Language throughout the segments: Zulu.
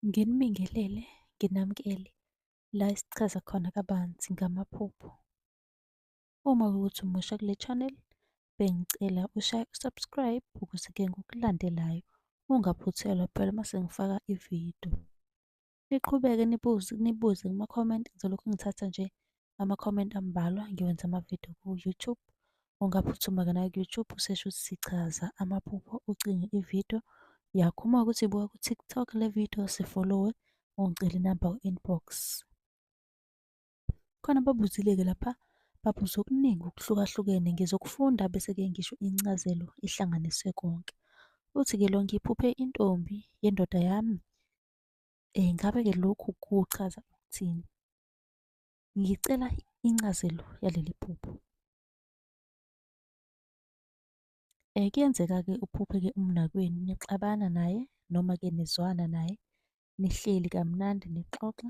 Nginibingelele, nginamukele la esichaza khona kabanzi ngamaphupho. Uma kuwukuthi umusha kule channel, bengicela ushaye u-subscribe ukuze-ke ngokulandelayo ungaphuthelwa phela uma sengifaka ividiyo. Niqhubeke nibuze nibuze kuma-comment, ngizolokhu ngithatha nje ama-comment ambalwa ngiwenze amavidiyo ku-YouTube. Ungaphuthuma-ke naku-YouTube useshe ukuthi sichaza amaphupho ucinge ividiyo yakho. Uma kuwukuthi uyibuka ku-TikTok le vidiyo sifolowe, ungicele inamba ku-inbox. Khona ababuzile-ke lapha, babuze okuningi okuhlukahlukene. Ngizokufunda bese-ke ngisho incazelo ihlanganiswe konke. Uthi-ke lo, ngiphuphe intombi yendoda yami. Ngabe-ke lokhu kuchaza ukuthini? Ngicela incazelo yaleli phupho. Kuyenzeka-ke uphuphe-ke umnakwenu nixabana naye noma-ke nizwana naye, nihleli kamnandi nixoxa.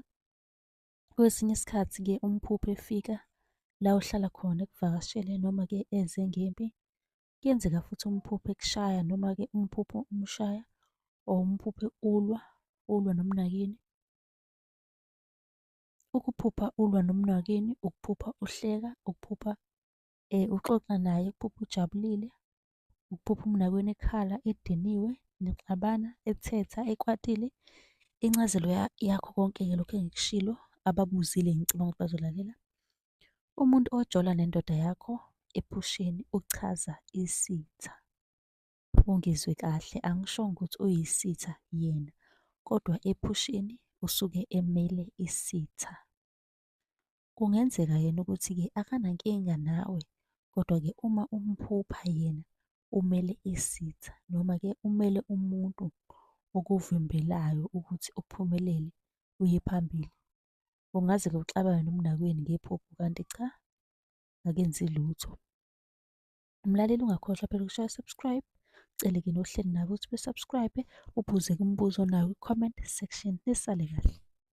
Kwesinye isikhathi-ke umphuphe efika la ohlala khona ekuvakashele noma-ke eze ngempi. Kuyenzeka futhi umphuphe ekushaya noma-ke umphuphe umshaya or umphuphe ulwa, ulwa nomnakeni. Ukuphupha ulwa nomnakeni, ukuphupha uhleka, ukuphupha uxoxa naye, ukuphupha ujabulile, ukuphupha umnakwenu ekhala ediniwe, nixabana, ethetha, ekwatile. Incazelo yakho konke-ke lokhu engikushilo, ababuzile ngicabanga ukuthi bazolalela. Umuntu ojola nendoda yakho ephusheni uchaza isitha. Ungizwe kahle, angishongo ukuthi uyisitha yena, kodwa ephusheni usuke emele isitha. Kungenzeka yena ukuthi-ke akanankinga nawe, kodwa-ke uma umphupha yena umele isitha noma-ke umele umuntu okuvimbelayo ukuthi uphumelele uye phambili. Ungaze-ke uxabane nomnakwenu ngephupho kanti cha, akenzi lutho. Mlaleli, ungakhohlwa phela ukushaya subscribe, ucele-ke nohleli nabo ukuthi be-subscribe, ubuze-ke umbuzo onawo kwi-comment section. Nisale kahle.